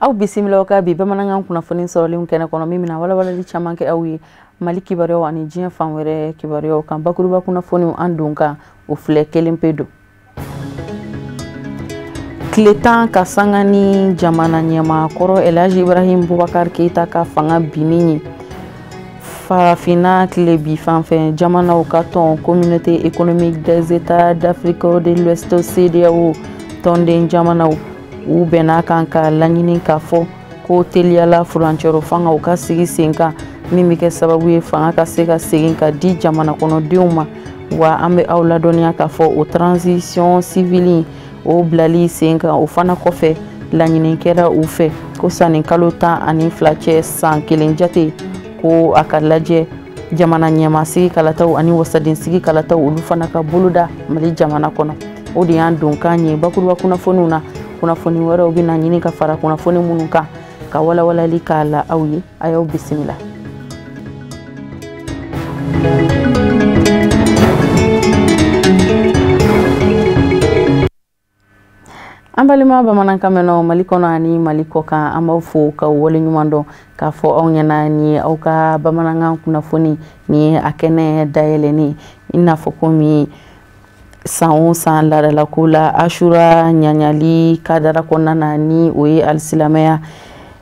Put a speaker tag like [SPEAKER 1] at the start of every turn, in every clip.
[SPEAKER 1] Aw bisimila ka bi bamanankan kunnafoni sɔrɔlenw kɛnɛ kɔnɔ, min bɛna walawalali caman kɛ aw ye Mali kibaruyaw ani diɲɛ fan wɛrɛ kibaruyaw kan. Bakuruba kunnafoniw an don kan, o filɛ kelen pe don. Tile 10 ka sanga ni jamana ɲɛmaa kɔrɔ Elhaji Ibrahim Boubacar Keita ka fanga binni ye, Farafinna tilebi fanfɛ jamanaw ka tɔn Communauté économique des États d'Afrique de l'Ouest CEDEAO tɔnden jamanaw u bɛnna kan ka laɲini k'a fɔ ko teliyala furancɛrɔ fangaw ka sigi sen kan, min bɛ kɛ sababu ye fanga ka se ka segin ka di jamana kɔnɔdenw ma. Wa an bɛ aw ladɔnniya k'a fɔ o transition civile o bilali sen kan, o fana kɔfɛ laɲini kɛra u fɛ ko sanni kalo 12 cɛ, san kelen jate, ko a ka lajɛ jamana ɲɛmaasigi kalataw ani wasadensigi kalataw olu fana ka boloda Mali jamana kɔnɔ. O de y'an donkan ye bakuruba kunnafoniw na. Kunnafoni wɛrɛw bɛna ɲini ka fara kunnafoni minnu kan ka walawalali k'a la aw ye. A y'aw bisimila. An balima bamanankan mɛnnaw Mali kɔnɔ ani Mali kɔ kan, an b'aw fo ka waleɲuman dɔn k'a fɔ aw ɲɛna nin ye aw ka bamanankan kunnafoni, nin ye a kɛnɛ dayɛlɛnni. I n'a fɔ komi san o san laadalako la, Ashura ɲaɲali kadara kɔnɔna na, ni o ye alisilamɛya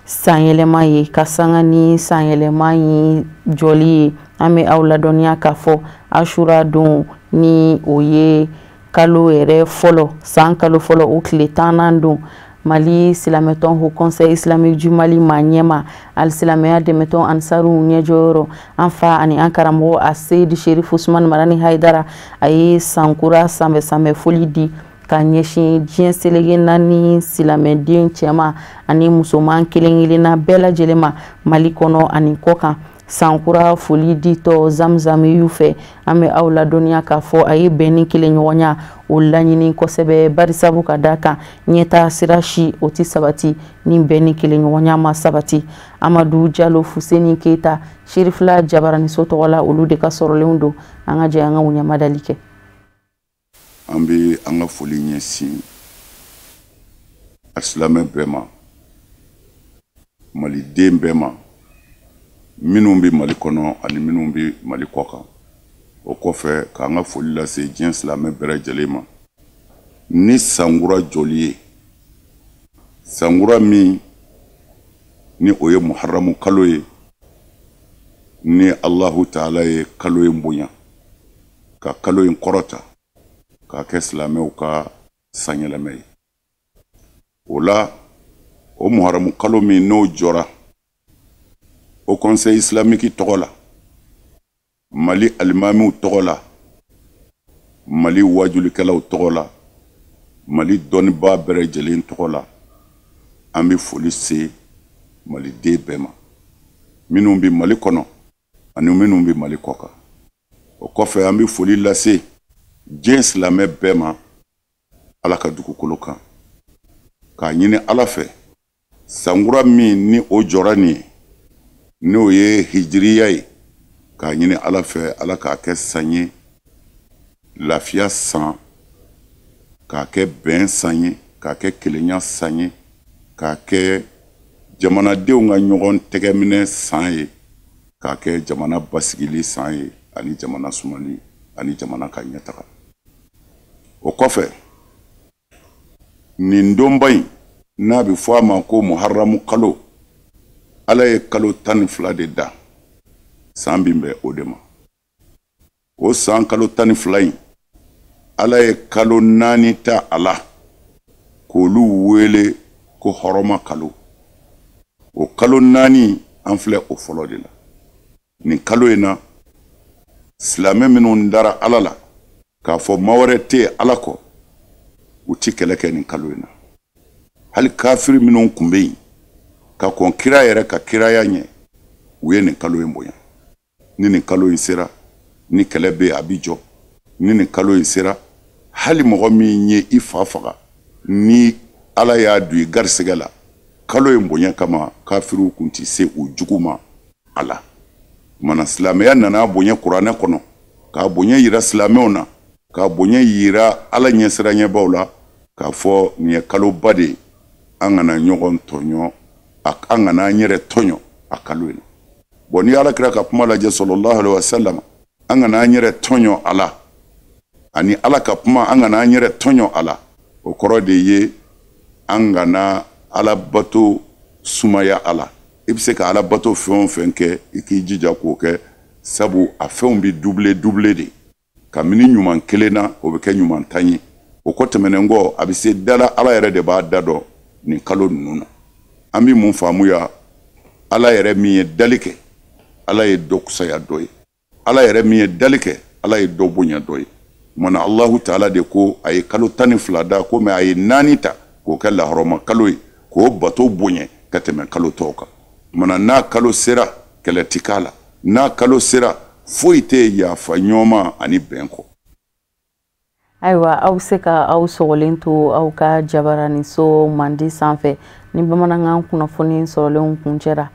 [SPEAKER 1] sanyɛlɛma ye, ka sanga ni sanyɛlɛma ye jɔli ye, an bɛ aw ladɔnniya k'a fɔ Ashura don, ni o ye kalo yɛrɛ fɔlɔ, san kalo fɔlɔ, o tile 10nan don, Mali silamɛtɔn Haut Conseil islamique du Mali maa ɲɛma, alisilamɛya dɛmɛtɔn Ansaru ɲɛjɔyɔrɔ, an fa ani an karamɔgɔ a Seyidi Sherif Usman Marani Haidara, a ye sankura sanbɛ sanbɛ foli di ka ɲɛsin diɲɛ seleke naani silamɛden cɛman ani musoman kelen kelenna bɛɛ lajɛlen ma Mali kɔnɔ ani kɔ kan. Sankura foli ditɔ Zamzam y'u fɛ, an bɛ aw ladɔnniya k'a fɔ a ye bɛn ni kelen ɲɔgɔnya o laɲini kosɛbɛ, barisabu ka da kan ɲɛta sira si o tɛ sabati ni bɛn ni kelen ɲɔgɔnya ma sabati. Amadu Jalo Fuseni Keyita, Serifila Jabaraniso tɔgɔ la, olu de ka sɔrɔlenw don. An ka jɛ an ka ɲamadali kɛ.
[SPEAKER 2] An bɛ an ka foli ɲɛsin silamɛ bɛɛ ma, maliden bɛɛ ma, minnu bɛ Mali kɔnɔ ani minnu bɛ Mali kɔ kan. O kɔfɛ, k'an ka foli lase diɲɛ silamɛ bɛɛ lajɛlen ma ni sankura jɔli ye, sankura min ni o ye Muharamu kalo ye, ni Alahu Taala ye kalo in bonya ka kalo in kɔrɔta k'a kɛ silamɛw ka sanyɛlɛmɛ ye. O la, o Muharamu kalo min n'o jɔra Haut Conseil islamique tɔgɔ la, Mali alimamiw tɔgɔ la, Mali wajulikɛlaw tɔgɔ la, Mali dɔnnibaa bɛɛ lajɛlen tɔgɔ la, an bɛ foli se maliden bɛɛ ma, minnu bɛ Mali kɔnɔ ani minnu bɛ Mali kɔ kan. O kɔfɛ, an bɛ foli lase diɲɛ silamɛ bɛɛ ma Ala ka dugukolo kan, k'a ɲini Ala fɛ sankura min ni o jɔra nin ye, n'o ye hijiriya ye, k'a ɲini Ala fɛ Ala k'a kɛ san ye, lafiya san, k'a kɛ bɛn san ye, k'a kɛ kelenya san ye, k'a kɛ jamanadenw ka ɲɔgɔn tɛgɛminɛ san ye, k'a kɛ jamana basigili san ye ani jamana sumali ani jamana ka ɲɛtaga. O kɔfɛ, nin donba in n'a bɛ fɔ a ma ko Muharamu kalo, Ala ye kalo 12 de da, san bin bɛ o de ma. O san kalo 12 in, Ala ye kalo 4 ta a la k'olu wele ko hɔrɔma kalo. O kalo 4, an filɛ o fɔlɔ de la nin kalo in na. Silamɛ minnu dara Ala la k'a fɔ ma wɛrɛ tɛ yen Ala kɔ, u ti kɛlɛ kɛ nin kalo in na. Hali kafiri minnu tun bɛ yen ka kɔn kira yɛrɛ ka kiraya ɲɛ, u ye nin kalo in bonya. Ni nin kalo in sera, ni kɛlɛ bɛ yen, a bɛ jɔ. Ni nin kalo in sera, hali mɔgɔ min ye i fa faga, ni Ala y'a don i garisɛgɛ la Kalo in bonya kama, kafiriw kun ti se u jugu ma a la. Mana silamɛya nana bonya kuranɛ kɔnɔ, k'a bonya yira silamɛw na, k'a bonya yira Ala ɲɛsiranɲɛbaw la, k'a fɔ nin ye kaloba de ye, an kana ɲɔgɔn tɔɲɔ, an kana an yɛrɛ tɔɲɔ a kalo in na. Bon, n'i Ala kira ka kuma lajɛ, sallallahu alaihi wa sallam, an kana an yɛrɛ tɔɲɔ a la, ani Ala ka kuma, an kana an yɛrɛ tɔɲɔ a la, o kɔrɔ de ye an kana Ala bato sumaya a la. I bɛ se ka Ala bato fɛn o fɛn kɛ, i k'i jija k'o kɛ, sabu a fɛnw bɛ doubler doubler de. Kabini ɲuman kelen na, o bɛ kɛ ɲuman 10 ye. O kɔ tɛmɛnen kɔ, a bɛ se da la, Ala yɛrɛ de b'a da dɔn nin kalo ninnu na. An bɛ mun faamuya? Ala yɛrɛ min ye dali kɛ, Ala ye dɔ kusaya dɔ ye. Ala yɛrɛ min ye dali kɛ, Ala ye dɔ bonya dɔ ye. Mana Alahu Taala de ko a ye kalo 12 da ko, mɛ a ye naani ta k'o kɛ lahɔrɔma kalo ye, k'o bato bonya ka tɛmɛ kalo tɔw kan. Mana n'a kalo sera, kɛlɛ ti k'a la. N'a kalo sera, foyi tɛ yafa ɲɔgɔn ani bɛn kɔ.
[SPEAKER 1] Ayiwa, aw bɛ se ka aw sɔgɔlen to aw ka jabaraniso mandi sanfɛ ni bamanankan kunnafoni sɔrɔlenw kuncɛra.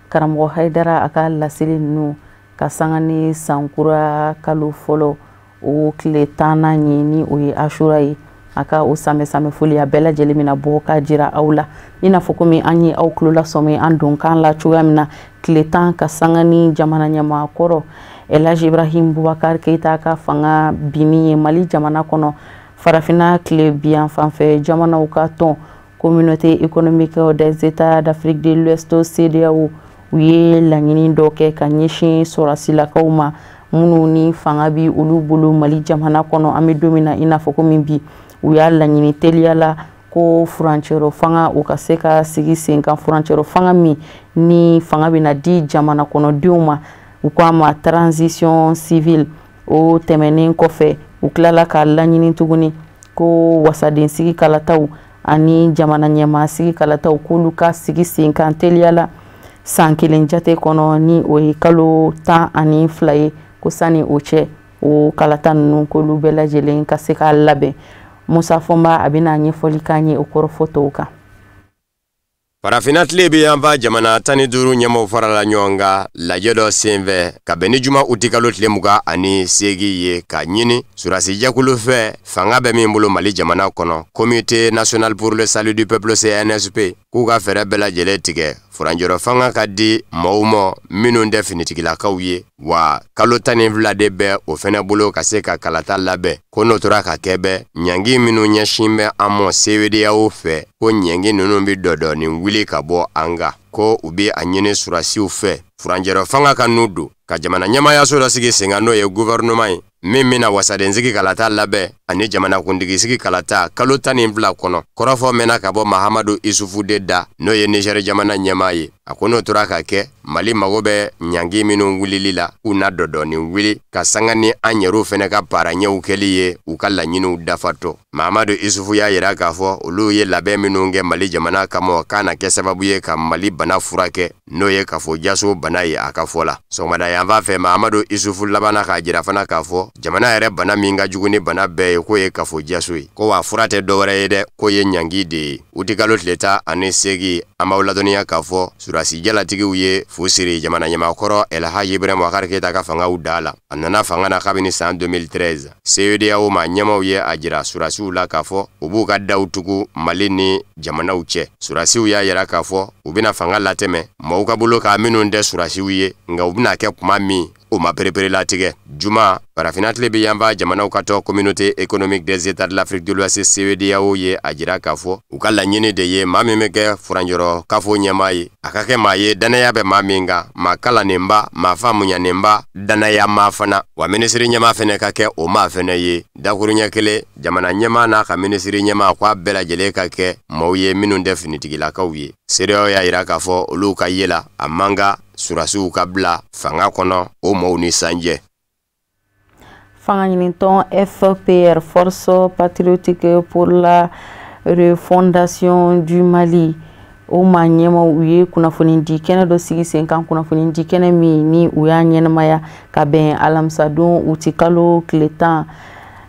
[SPEAKER 1] Karamɔgɔ Hayidara a ka laseli ninnu ka sanga ni sankura kalo fɔlɔ o tile 10nan ye, ni o ye Asura ye, a ka o samɛ samɛ foli a bɛɛ lajɛlen bɛna bɔ ka jira aw la. I n'a fɔ komi an ye aw tulo lasɔmi an donkan la cogoya min na, tile 10 ka sanga ni jamana ɲɛmaa kɔrɔ Elhaji Ibrahim Boubacar Keita ka fanga binni ye Mali jamana kɔnɔ, farafinna tile biyan fanfɛ jamanaw ka tɔn, Communauté économique des États d'Afrique de l'Ouest, CEDEAO, u ye laɲini dɔ kɛ ka ɲɛsin sɔrɔsilakaw ma minnu ni fanga bi olu bolo Mali jamana kɔnɔ an bɛ don min na i n'a fɔ komi bi. U y'a laɲini teliya la ko furancɛrɔ fanga u ka se ka sigi sen kan, furancɛrɔ fanga min ni fanga bɛna di jamana kɔnɔdenw ma, u ko a ma transition civile. O tɛmɛnen kɔfɛ, u tilala k'a laɲini tuguni ko wasaden sigi kalataw ani jamana ɲɛmaa sigi kalataw, k'olu ka sigi sen kan teliya la san kelen jate kɔnɔ, ni o ye kalo 12 ye, ko sani o cɛ, o kalata ninnu, k'olu bɛɛ lajɛlen ka se k'a labɛn. Musa Fɔnba a bɛna ɲɛfɔli k'an ye o kɔrɔfɔ tɔw kan.
[SPEAKER 3] Farafinna tile bɛ yanfan jamana 15 ɲɛmɔgɔw farala ɲɔgɔn kan lajɛ dɔ senfɛ ka bɛn ni juma utikalo tile 28 ye, k'a ɲini surasijɛkulu fɛ fanga bɛ min bolo Mali jamana kɔnɔ, Comité national pour le salut du peuple, CNSP, k'u ka fɛɛrɛ bɛɛ lajɛlen tigɛ furancɛrɔ fanga ka di maaw ma minnu tɛ finitigilakaw ye. Wa kalo 12 de bɛ o fɛnɛ bolo ka se ka kalata labɛn. Ko n'o tora ka kɛ bɛ ɲangi minnu ɲɛsin bɛ an ma CEDEAO fɛ, ko ɲangi ninnu bɛ dɔdɔɔni wuli ka bɔ an kan. Ko u bɛ a ɲini surasiw fɛ furancɛrɔ fanga ka n'u don ka jamana ɲɛmaayaso dɔ sigi sen kan, n'o ye gouvernement ye min bɛna wasadensigi kalata labɛn ani jamanakuntigisigi kalata kalo 12 kɔnɔ. Kɔrɔfɔ mɛnna ka bɔ Mahamadu Isufu de da, n'o ye Nizɛri jamana ɲɛmaa ye. A ko n'o tora ka kɛ, Mali mago bɛ ɲangi minnu wulili la, k'u na dɔdɔɔni wuli ka sanga ni an yɛrɛw fɛnɛ ka paraɲɛw kɛli ye u ka laɲiniw dafatɔ. Mahamadu Isufu y'a yira k'a fɔ olu ye labɛn minnu kɛ Mali jamana kama, k'a na kɛ sababu ye ka Mali bana furakɛ, n'o ye kafo jaso bana ye a ka fɔ la. Sɔgɔmada yanfan fɛ, Mahamadu Isufu labanna k'a jira fana k'a fɔ jamana yɛrɛ bana min ka jugu ni bana bɛɛ ye, k'o ye kafo jaso ye, ko wa fura tɛ dɔwɛrɛ ye dɛ, k'o ye ɲangi de ye. Utikalo tile 18, an b'aw ladɔnniya k'a fɔ surasi jalatigiw ye fu siri jamana ɲɛmaakɔrɔ Elhaji Ibrahim Boubacar Keita ka fangaw da la. A nana fanga na kabini san 2013. CEDEAO ma ɲɛmaw ye a jira surasiw la k'a fɔ u b'u ka daw tugu Mali ni jamanaw cɛ. Surasiw y'a yira k'a fɔ u bɛna fanga latɛmɛ maaw ka bolo kan minnu tɛ surasiw ye, nka u bɛna kɛ kuma min, o ma pereperelatigɛ. Juma, farafinna tile bɛ yanfan jamanaw ka tɔn, Communauté économique des États de l'Afrique de l'Ouest, CEDEAO, ye a jira k'a fɔ u ka laɲini de ye maa min bɛ kɛ furancɛrɔ kafo ɲɛmaa ye, a ka kɛ maa ye danaya bɛ maa min kan, maa kalannenba, maa faamuyanenba, danaya maa fana, wa minisiri ɲɛmaa fɛnɛ ka kɛ o maa fɛnɛ ye. Dakuruɲɛ kelen, jamana ɲɛmaa n'a ka minisiri ɲɛmaa, k'a bɛɛ lajɛlen ka kɛ maaw ye minnu tɛ finitigilakaw ye. CEDEAO y'a jira k'a fɔ olu ka ye la, a man kan surasiw ka bila fanga kɔnɔ o maaw ni sanjɛ.
[SPEAKER 1] Fanga ɲinitɔn FPR, Force patriotique pour la refondation du Mali, o maa ɲɛmaw, u ye kunnafoni di kɛnɛ dɔ sigi sen kan, kunnafoni di kɛnɛ min ni u y'a ɲɛnamaya ka bɛn alamisadon utikalo tile 10,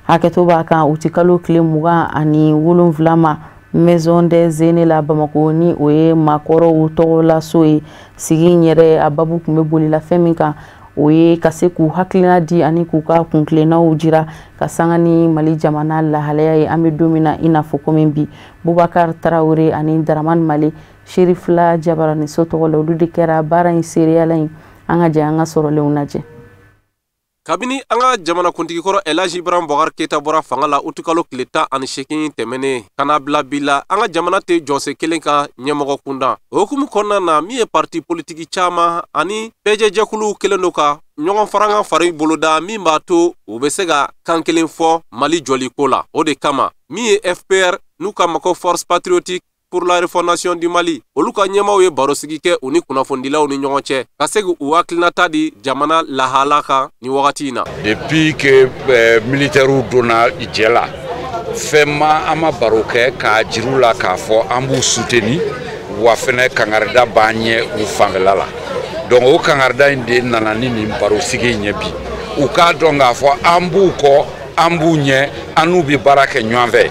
[SPEAKER 1] hakɛto b'a kan, utikalo tile 27 ma. Maison des Aînés la Bamakɔ, ni o ye maakɔrɔw tɔgɔlaso ye. Sigi in yɛrɛ, a babu tun bɛ bolila fɛn min kan, o ye ka se k'u hakilina di ani k'u ka kuntilennaw jira ka sanga ni Mali jamana lahalaya ye an bɛ don min na i n'a fɔ komi bi. Bubakar Tarawele ani Daraman Mali Serifila Jabaraniso tɔgɔ la, olu de kɛra baara in seereyala in. An ka jɛ an ka sɔrɔlenw lajɛ.
[SPEAKER 4] Kabini an ka jamanakuntigikɔrɔ Elaji Ibrahim Bɔkari Keyita bɔra fanga la utukalo tile 18 tɛmɛnen ka n'a bila bi la, an ka jamana tɛ jɔsen kelen kan ɲɛmɔgɔ kunda. O hukumu kɔnɔna na, min ye parti politiki caman ani bɛɛjɛjɛkuluw kɛlen don ka ɲɔgɔn farankan fari boloda min b'a to u bɛ se ka kan kelen fɔ Mali jɔliko la. O de kama, min ye FPR, n'u ka ma ko Force Patriotique pour la Refondation du Mali, olu ka ɲɛmaw ye barosigi kɛ u ni kunnafonidilaw ni ɲɔgɔn cɛ ka se k'u hakilinata di jamana lahala kan ni wagati in na.
[SPEAKER 5] Depuis que militaires donna jɛ la, fɛn ma an ma baro kɛ k'a jir'u la k'a fɔ an b'u soutenir, wa fɛnɛ kangarida b'an ɲɛ u fanfɛla la. Donc o kangarida in de nana ni nin barosigi in ye bi. U k'a dɔn k'a fɔ an b'u kɔ, an b'u ɲɛ, an n'u bɛ baara kɛ ɲɔgɔn fɛ,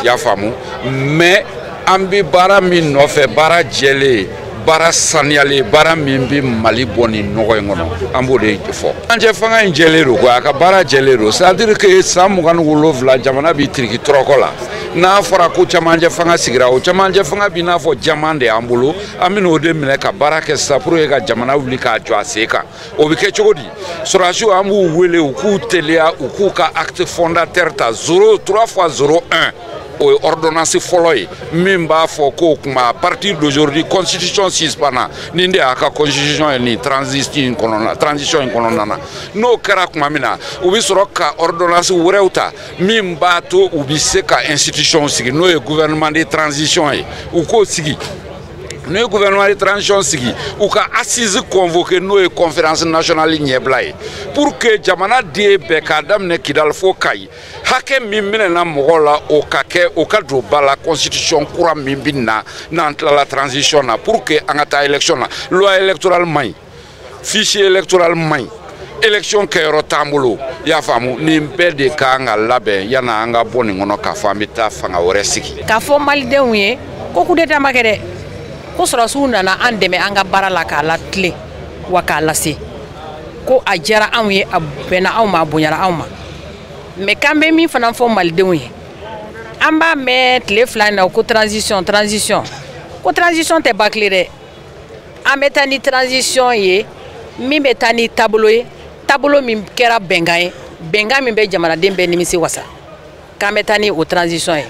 [SPEAKER 5] i y'a faamu. Mais an bɛ baara min nɔfɛ, baara jɛlen, baara saniyalen, baara min bɛ Mali bɔ nin nɔgɔ in kɔnɔ, an b'o de fɔ. Camancɛ fanga in jɛlen don quoi, a ka baara jɛlen don. C'est à dire que san 27, jamana b'i tiriki tɔrɔkɔ la. N'a fɔra ko camancɛ fanga sigira, o camancɛ fanga b'i n'a fɔ jaman de y'an bolo, an bɛ n'o de minɛ ka baara kɛ sisan pour que ka jamana wuli k'a jɔ a sen kan. O bɛ kɛ cogo di? Sɔrɔdasiw, an b'u wele u k'u teliya, u k'u ka acte fondateur ta 0 3 fois 0 1. O ye ordonnance fɔlɔ ye min b'a fɔ k'o kuma à partir d'aujourd'hui constitution suspendra. Nin de y'a ka constitution ye nin transition in kɔnɔna, transition in kɔnɔna na. N'o kɛra tuma min na, u bɛ sɔrɔ ka ordonnance wɛrɛw ta min b'a to u bɛ se ka institution sigi, n'o ye gouvernement de transition ye. U k'o sigi, n'u ye gouvernement de transition sigi, u ka assise convoqué, n'o ye conférence nationale ɲɛbila ye, pour que jamana den bɛɛ, k'a daminɛ Kidali fo Kayi, hakɛ min minɛna mɔgɔw la, o ka kɛ, o ka don ba la constitution kura min bɛ na n'an tilala transition na, pour que an ka taa élection na. Loi électorale man ɲi, fichier électoral man ɲi, élection kɛyɔrɔ t'an bolo, i y'a faamu. Nin bɛɛ de kan ka labɛn yanni an ka bɔ nin kɔnɔ k'a fɔ an bɛ taa fanga wɛrɛ sigi.
[SPEAKER 6] K'a fɔ malidenw ye ko coup d'état ma kɛ dɛ, ko sɔrɔdasiw nana an dɛmɛ an ka baara la k'a latilen wa k'a lase, ko a diyara anw ye, a bɛnna anw ma, a bonyara anw ma. Mais k'an bɛ min fana fɔ malidenw ye, an b'a mɛn tile 2 in na ko transition, transition, ko transition tɛ bâclé dɛ. An bɛ taa ni transition ye min bɛ taa ni taabolo ye, taabolo min kɛra bɛnkan ye, bɛnkan min bɛ jamanaden bɛɛ nimisi wasa, k'an bɛ taa ni o transition ye.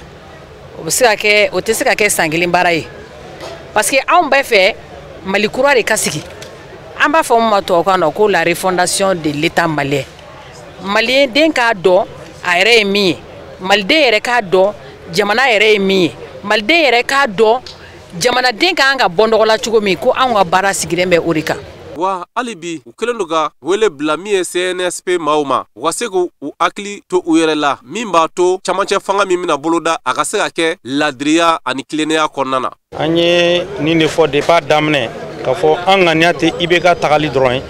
[SPEAKER 6] O bɛ se ka kɛ, o tɛ se ka kɛ san kelen baara ye, parce que anw bɛɛ fɛ Mali kura de ka sigi. An b'a fɔ min ma tubabukan na ko la refondation de l'état malien. Malien den k'a dɔn a yɛrɛ ye min ye, maliden yɛrɛ k'a dɔn jamana yɛrɛ ye min ye, maliden yɛrɛ k'a dɔn jamanaden ka kan ka bɔ nɔgɔ la cogo min, ko anw ka baara sigilen bɛ o de kan.
[SPEAKER 4] Wa hali bi, u kɛlen don ka wele bila min ye CNSP maaw ma, u ka se k'u hakili to u yɛrɛ la, min b'a to camancɛ fanga min bɛna boloda, a ka se ka kɛ ladiriya ani tilennenya kɔnɔna na.
[SPEAKER 7] An ye nin de fɔ depuis a daminɛ, k'a fɔ an ŋaniya tɛ IBK tagali dɔrɔn ye.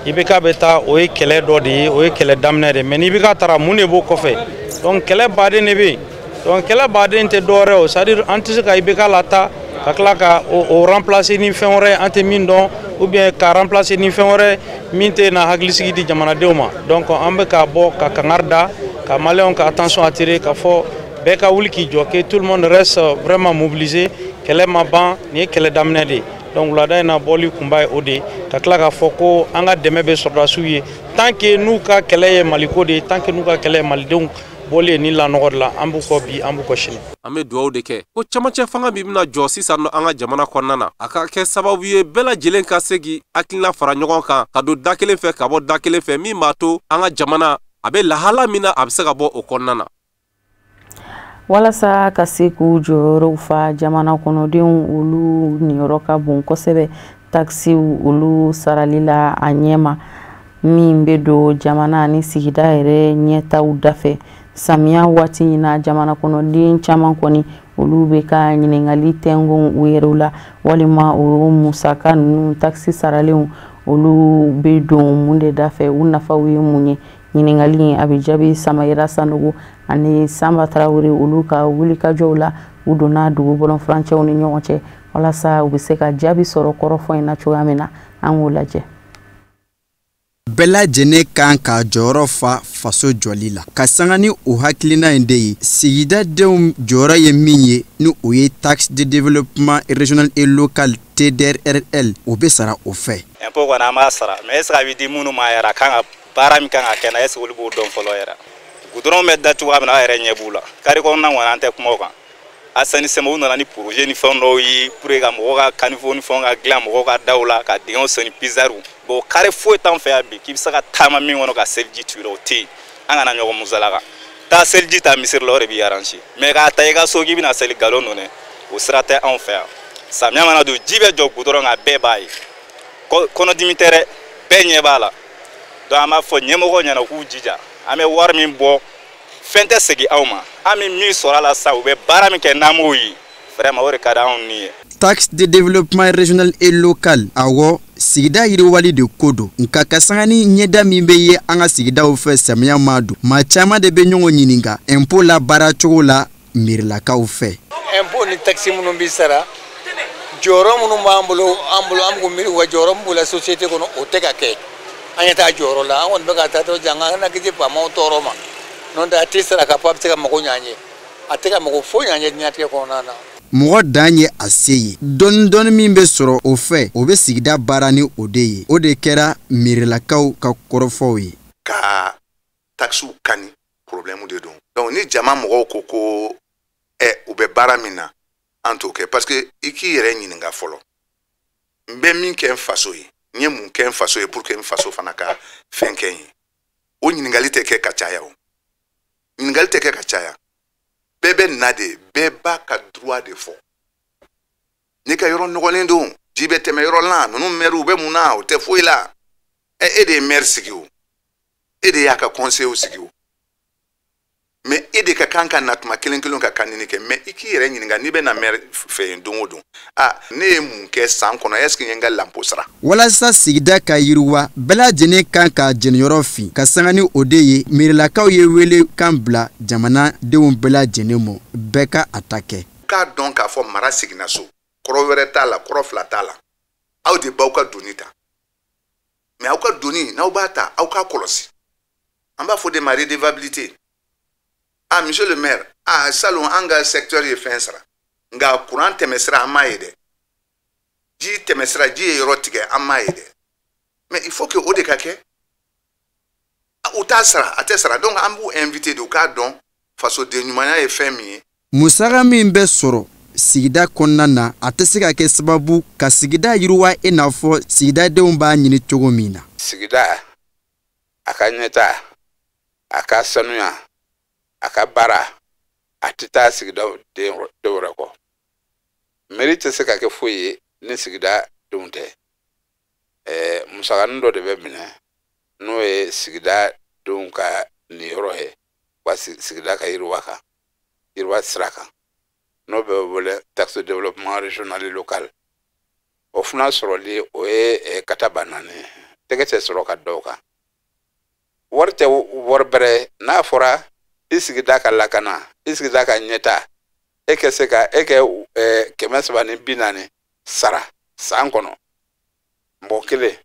[SPEAKER 7] IBK bɛ taa, o ye kɛlɛ dɔ de ye, o ye kɛlɛ daminɛ de. Mais ni IBK taara, mun de b'o kɔfɛ? Donc kɛlɛ baden de bɛ yen. Donc kɛlɛ baden tɛ dɔwɛrɛ o, c'est à dire an tɛ se ka IBK lataa ka tila ka o remplacer ni fɛn wɛrɛ an tɛ min dɔn, ou bien ka remplacer ni fɛn wɛrɛ min tɛ na hakilisigi di jamanadenw ma. Donc an bɛ ka bɔ ka kangari da ka maliyɛnw ka attention attirer, k'a fɔ bɛɛ ka wuli k'i jɔ, que tout le monde reste vraiment mobilisé. Kɛlɛ ma ban, nin ye kɛlɛ daminɛ de ye. Donc wulada in na, bɔli kunba ye o de ye, ka tila k'a fɔ ko an ka dɛmɛ bɛ sɔrɔdasiw ye tant que n'u ka kɛlɛ ye Maliko de ye, tant que n'u ka kɛlɛ ye malidenw bɔli ye ni lanɔgɔ de la. An b'u kɔ bi, an b'u kɔ sini.
[SPEAKER 4] An bɛ dugawu de kɛ ko camancɛ fanga min bɛna jɔ sisan nɔ an ka jamana kɔnɔna na, a ka kɛ sababu ye bɛɛ lajɛlen ka se k'i hakilina fara ɲɔgɔn kan ka don da kelen fɛ ka bɔ da kelen fɛ, min b'a to an ka jamana a bɛ lahala min na, a bɛ se ka bɔ o kɔnɔna na.
[SPEAKER 1] Walasa ka se k'u jɔyɔrɔw fa jamana kɔnɔdenw, olu niyɔrɔ ka bon kosɛbɛ takisiw olu sarali la a ɲɛma, min bɛ don jamana ni sigida yɛrɛ ɲɛtaw dafɛ. Samiya waati in na, jamana kɔnɔden caman kɔni, olu bɛ ka ɲininkali tɛngon u yɛrɛw la, walima o musaka ninnu, takisi saralenw, olu bɛ don mun de dafɛ, u nafaw ye mun ye? Ɲininkali in, a bɛ jaabi Samayira Sanogo ani Sanba Tarawele olu ka wulikajɔw la. U donna dugu bɔlɔnfurancɛw ni ɲɔgɔn cɛ walasa u bɛ se ka jaabi sɔrɔ kɔrɔfɔ in na cogoya min na. An k'o lajɛ.
[SPEAKER 8] Bɛɛ lajɛlen kan ka jɔyɔrɔ fa faso jɔli la, ka sanga ni o hakilina in de ye. Sigidadenw jɔyɔrɔ ye min ye, ni o ye taxe de développement régional et local, TDRL, o bɛ sara o fɛ.
[SPEAKER 9] Impôt kɔni, an b'a sara, mais est ce que a bɛ di minnu ma yɛrɛ, a kan ka baara min kan ka kɛ na, est ce que olu b'o dɔn fɔlɔ yɛrɛ? Goudron bɛ da cogoya min na, aw yɛrɛ ɲɛ b'u la. Carré kɔnɔna kɔni, an tɛ kuma o kan. Assainissement, u nana ni projet ni fɛn dɔw ye pour que ka mɔgɔw ka caniveau ni fɛnw ka dilan mɔgɔw ka daw la, ka dingɛw senni bizarre. Bon, carré foyi t'anw fɛ yan bi k'i bɛ se ka taama min kɔnɔ ka seliji tu i la, o tɛ yen. An kana ɲɔgɔn musalaka. Taa seliji ta misiri la, o de b'i arranger, mais k'a ta i ka so k'i bɛna seli, nkalon don dɛ, o sira tɛ anw fɛ yan. Samiya mana don, ji bɛ jɔ goudron kan, bɛɛ b'a ye, kɔnɔdimi tɛ dɛ, bɛɛ ɲɛ b'a la. Donc an b'a fɔ ɲɛmɔgɔw ɲɛna u k'u jija. An bɛ wari min bɔ, fɛn tɛ segin anw ma. An bɛ min sɔrɔ a la sa, u bɛ baara min kɛ, n'an m'o ye, vraiment, o de ka di anw ni ye.
[SPEAKER 8] Taxe de développement régional et local, awɔ, sigida yiriwali de ko don. Nka ka sanga ni ɲɛda min bɛ ye an ka sigidaw fɛ samiya ma don, maa caman de bɛ ɲɔgɔn ɲininka impôt la baara cogo la miirilakaw fɛ.
[SPEAKER 10] Impôt ni taxe minnu bɛ sara, jɔyɔrɔ minnu b'an bolo, an bolo, an b'u miiri u ka jɔyɔrɔ min b'u la société kɔnɔ, o tɛ ka kɛ. An ɲɛ t'a jɔyɔrɔ la. An kɔni bɛ ka taa dɔrɔn jan, an kana kisi faamaw tɔɔrɔ ma. N'o tɛ, a tɛ sara k'a fɔ a bɛ se ka mago ɲɛ an ye, a tɛ ka mago foyi ɲɛ an ye diɲɛlatigɛ kɔnɔna na.
[SPEAKER 8] Mɔgɔ dan ye a se ye. Dɔɔni dɔɔni min bɛ sɔrɔ o fɛ, o bɛ sigida baara ni o de ye. O de kɛra miirilakaw ka kɔrɔfɔw ye.
[SPEAKER 11] Ka taxew kani, problème de don. Donc ni jama mɔgɔw ko ko ɛ u bɛ baara min na, an t'o kɛ, parce que i k'i yɛrɛ ɲininka fɔlɔ: n bɛ min kɛ n faso ye, n ye mun kɛ n faso ye pour que n faso fana ka fɛn kɛ n ye? O ɲininkali tɛ kɛ ka caya, o ɲininkali tɛ kɛ ka caya. Bɛɛ bɛ na de, bɛɛ b'a ka droit de fɔ. N'i ka yɔrɔ nɔgɔlen don, ji bɛ tɛmɛ yɔrɔ la, ninnu maires bɛ mun na? O tɛ foyi la. Ɛ, e de ye maire sigi o, e de y'a ka conseil sigi o, mais e de ka kan ka na tuma kelen kelen ka kanini kɛ. Mais i k'i yɛrɛ ɲininka, n'i bɛ na maire fɛ yen don o don, a ne ye mun kɛ san kɔnɔ? Est ce que n ye n ka l'impôt sara?
[SPEAKER 8] Walasa sigida ka yiriwa, bɛɛ lajɛlen kan ka jɛniyɔrɔ fin. Ka sanga ni o de ye, miirilakaw ye wele kan bila jamanadenw bɛɛ lajɛlen ma, bɛɛ ka a ta kɛ.
[SPEAKER 11] K'a dɔn k'a fɔ mara seginna so, kɔrɔ wɛrɛ t'a la, kɔrɔ fila t'a la. Aw de b'aw ka doni ta, mais aw ka doni, n'aw b'a ta, aw k'a kɔlɔsi. An b'a fɔ de ma redevabilité. Ah, monsieur le maire, ah, salon an ka secteur ye fɛn sara, nka courant tɛmɛsira, an m'a ye dɛ. Ji tɛmɛsira, ji ye yɔrɔ tigɛ, an m'a ye dɛ. Mais il faut que o de ka kɛ. U t'a sara, a tɛ sara. Donc an b'u invité de, u k'a dɔn fasoden ɲumanya ye fɛn min ye.
[SPEAKER 8] Musaka min bɛ sɔrɔ sigida kɔnɔna na, a tɛ se ka kɛ sababu ka sigida yiriwa i n'a fɔ sigidadenw b'a ɲini cogo min na.
[SPEAKER 5] Sigida a ka ɲɛta, a ka sanuya, a ka baara, a tɛ taa sigida den wɛrɛ kɔ. Mairie tɛ se ka kɛ foyi ye ni sigida denw tɛ. Musakanin dɔ de bɛ minɛ, n'o ye sigida denw ka niyɔrɔ ye wa sigida ka yiriwa kan, yiriwa sira kan, n'o bɛ wele taxe de développement régional et local. O fana sɔrɔli, o ye kata ba naani ye. Tɛgɛ tɛ sɔrɔ ka da o kan. Wari tɛ wari bɛrɛ. N'a fɔra i sigida ka lakana, i sigida ka ɲɛta, e kɛ se ka e kɛ 340 sara san kɔnɔ mɔgɔ kelen,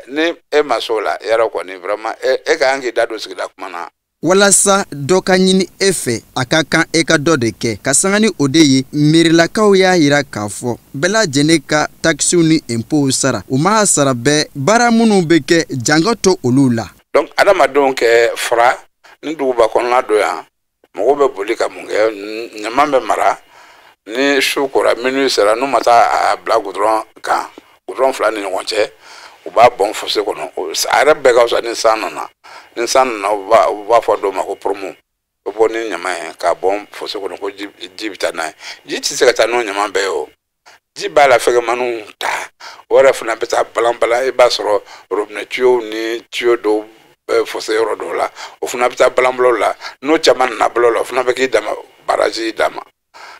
[SPEAKER 5] ni e ma s'o la yɔrɔ kɔni, vraiment, e ka kan k'i da don sigida kuma na.
[SPEAKER 8] Walasa dɔ ka ɲini e fɛ, a ka kan e ka dɔ de kɛ. Ka sanga ni o de ye, miirilakaw y'a yira k'a fɔ bɛɛ lajɛlen ka taxew ni impôts sara. U m'a sara bɛɛ, baara minnu bɛ kɛ, janga to olu la.
[SPEAKER 5] Donc adamadenw kɛ fara ni duguba kɔnɔna don yan, mɔgɔw bɛ boli ka mun kɛ? Ɲama bɛ mara ni su kora, minuit sera, n'u ma taa a bila goudron kan, goudron fila ni ɲɔgɔn cɛ, u b'a bɔn fossé kɔnɔ. A yɛrɛ bɛɛ ka fisa ni san nana. Ni san nana, u b'a fɔ dɔw ma ko promo, o bɔ ni ɲama ye k'a bɔn fossé kɔnɔ, ko ji bɛ taa n'a ye. Ji tɛ se ka taa n'o ɲama bɛɛ ye. O ji b'a la fɛgɛmaniw ta, o yɛrɛ fana bɛ taa balan-balan. I b'a sɔrɔ robinet tuyau ni tuyau dɔw bɛ fossé yɔrɔ dɔw la, o fana bɛ taa balan-balan la. N'o caman nana balo la, o fana bɛ k'i dama barrage dama.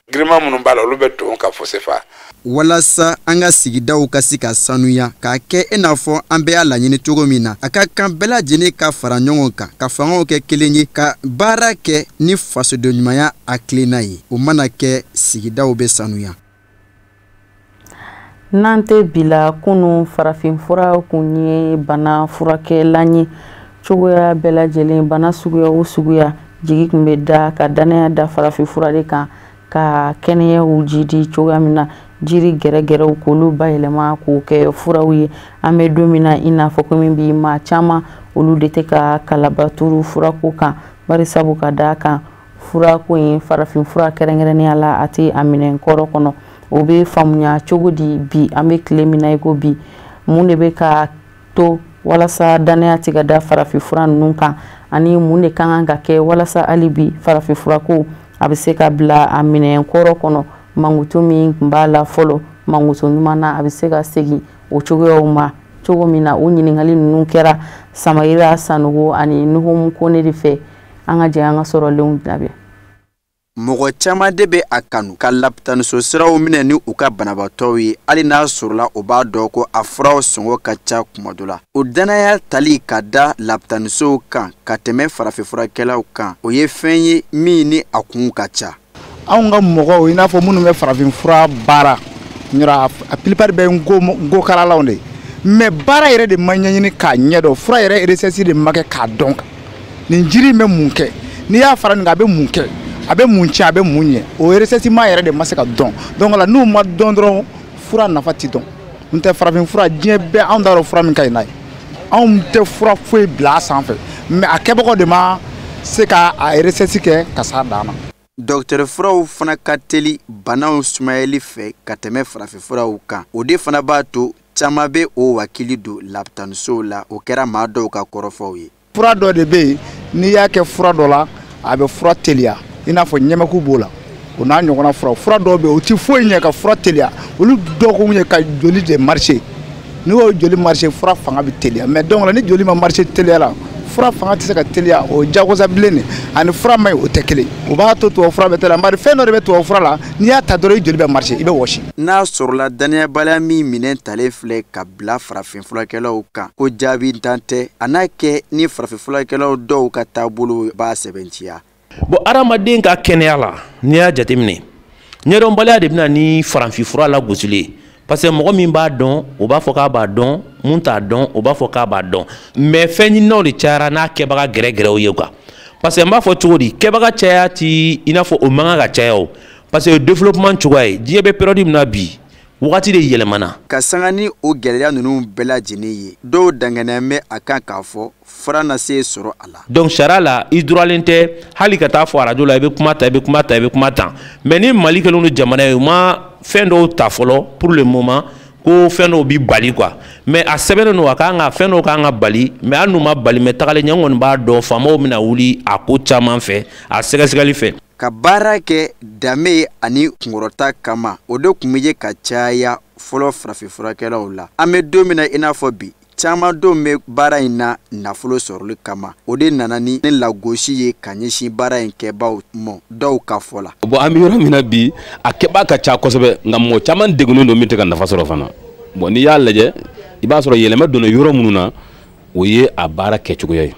[SPEAKER 12] Giriman minnu b'a la, olu bɛ ton ka fossé fa.
[SPEAKER 8] Walasa an ka sigidaw ka se ka sanuya k'a kɛ i n'a fɔ an bɛɛ y'a laɲini cogo min na, a ka kan bɛɛ lajɛlen ka fara ɲɔgɔn kan, ka fangaw kɛ kelen ye, ka baara kɛ ni fasodenɲumanya hakilina ye. O mana kɛ, sigidaw bɛ sanuya.
[SPEAKER 1] N'an tɛ bi la, kunun farafinfura kun ye bana furakɛlan ye cogoya bɛɛ lajɛlen. Bana suguya o suguya, jigi tun bɛ da ka danaya da farafinfura de kan ka kɛnɛyaw jidi cogoya min na, jiri gɛrɛgɛrɛw k'olu bayɛlɛma k'o kɛ furaw ye. An bɛ don min na i n'a fɔ komi bi, maa caman olu de tɛ ka kalabaturu furako kan, bari sabu ka da kan furako in, farafin fura kɛrɛnkɛrɛnnenya la, a tɛ a minɛ kɔrɔ kɔnɔ. O bɛ faamuya cogo di bi an bɛ tile min na i ko bi? Mun de bɛ ka to walasa danaya tɛ ka da farafin fura ninnu kan, ani mun de ka kan ka kɛ walasa hali bi farafin furako a bɛ se ka bila a minɛ kɔrɔ kɔnɔ, mankutu min tun b'a la fɔlɔ, mankutu ɲuman na, a bɛ se ka segin o cogoyaw ma cogo min na? O ɲininkali ninnu kɛra Samayira Sanogo ani Nuhumu Kone de fɛ. An ka jɛ an ka sɔrɔlenw labɛn.
[SPEAKER 8] Mɔgɔ caman de bɛ a kanu ka lapitaniso siraw minɛ ni u ka banabaatɔw ye, hali n'a sɔrɔla u b'a dɔn ko a furaw sɔngɔ ka ca kuma dɔ la. O danaya tali ka da lapitanisow kan ka tɛmɛ farafinfurakɛlaw kan, o ye fɛn ye min ni a kun ka ca.
[SPEAKER 13] Anw ka mɔgɔw, i n'a fɔ minnu bɛ farafinfura baara yɔrɔ, a plupart bɛ nkokaralaw de, mais baara yɛrɛ de ma ɲɛɲini k'a ɲɛdɔn. Fura yɛrɛ recherche de ma kɛ k'a dɔn nin jiri in bɛ mun kɛ, n'i y'a fara nin kan, a bɛ mun kɛ, a bɛ mun tiɲɛ, a bɛ mun ɲɛ. O recherche ma yɛrɛ de ma se ka dɔn. Donc la n'u ma dɔn dɔrɔn, fura nafa ti dɔn. N tɛ farafin fura, diɲɛ bɛɛ, anw t'a dɔn fura min ka ɲi n'a ye. Anw tɛ fura foyi bila a sanfɛ, mais a kɛbagaw de ma se ka a recherche kɛ ka s'a dan na.
[SPEAKER 8] Dɔgɔtɔrɔ furaw fana ka teli banaw sumayali fɛ ka tɛmɛ farafinfuraw kan. O de fana b'a to caman bɛ o wakili don lapitanisow la. O kɛra maa dɔw ka kɔrɔfɔw ye.
[SPEAKER 13] Fura dɔ de bɛ yen, n'i y'a kɛ fura dɔ la, a bɛ fura teliya, i n'a fɔ ɲɛmɛku b'o la, o n'a ɲɔgɔnna fura. Fura dɔw bɛ yen, o ti foyi ɲɛ ka fura teliya. Olu dɔw kun ye ka joli de marcher. N'i y'o joli marcher, fura fanga bɛ teliya. Mais donc ni joli ma marcher teliya la, fura fanga tɛ se ka teliya. O ye jagosa bilen de ani fura ma ɲi, o tɛ kelen. O b'a to tubabu fura bɛ teliya, bari fɛn dɔ de bɛ tubabu fura la, n'i y'a ta dɔrɔn, i joli bɛ marcher, i bɛ wɔsi.
[SPEAKER 8] N'a sɔrɔla danayabaliya min minɛn talen filɛ ka bila farafin furakɛlaw kan, ko jaabi tan tɛ, a n'a kɛ ni farafin furakɛlaw dɔw ka taabolo b'a sɛbɛntiya.
[SPEAKER 14] Bon, hadamaden ka kɛnɛya la, n'i y'a jateminɛ, ɲɛdɔnbaliya de bɛna ni farafinfura lagosili ye, parce que mɔgɔ min b'a dɔn, o b'a fɔ k'a b'a dɔn, mun t'a dɔn, o b'a fɔ k'a b'a dɔn. Mais fɛn ɲininaw de cayara n'a kɛbaga gɛrɛgɛrɛw ye quoi. Parce que n b'a fɔ cogo di, kɛbaga caya ti i n'a fɔ o man kan ka caya o, parce que développement cogoya ye, diɲɛ bɛ période min na bi, wagati de yɛlɛmana.
[SPEAKER 8] Ka sanga ni o gɛlɛya ninnu bɛɛ lajɛlen ye, dɔw danganiya bɛ a kan k'a fɔ fura na se sɔrɔ a la.
[SPEAKER 14] Donc sariya la, i droitlen tɛ hali ka taa fɔ arajo la, i bɛ kuma ta, i bɛ kuma ta, i bɛ kuma ta. Mais ni Mali kɛlen don jamana ye, u ma fɛn dɔw ta fɔlɔ pour le moment ko fɛn dɔw bi bali quoi. Mais a sɛbɛnnen don, a kan ka fɛn dɔw kan ka bali, mais hali n'u ma bali, mais tagalen ɲɛ, n kɔni b'a dɔn faamaw bɛna wuli a ko caman fɛ, a sɛgɛsɛgɛli fɛ.
[SPEAKER 8] Ka baara kɛ danbe ani kunkɔrɔta kama, o de tun bɛ ye ka caya fɔlɔ farafinfurakɛlaw la. An bɛ don min na i n'a fɔ bi, caman don bɛ baara in na nafolo sɔrɔli kama. O de nana ni lagosi ye ka ɲɛsin baara in kɛbaw ma, dɔw ka fɔ la.
[SPEAKER 15] Bon, an bɛ yɔrɔ min na bi, a kɛbaa ka ca kosɛbɛ, nka mɔgɔ caman degunnen don min tɛ ka nafa sɔrɔ fana. Bon, n'i y'a lajɛ, i b'a sɔrɔ yɛlɛma donna yɔrɔ minnu na, o ye a baara kɛcogoya ye,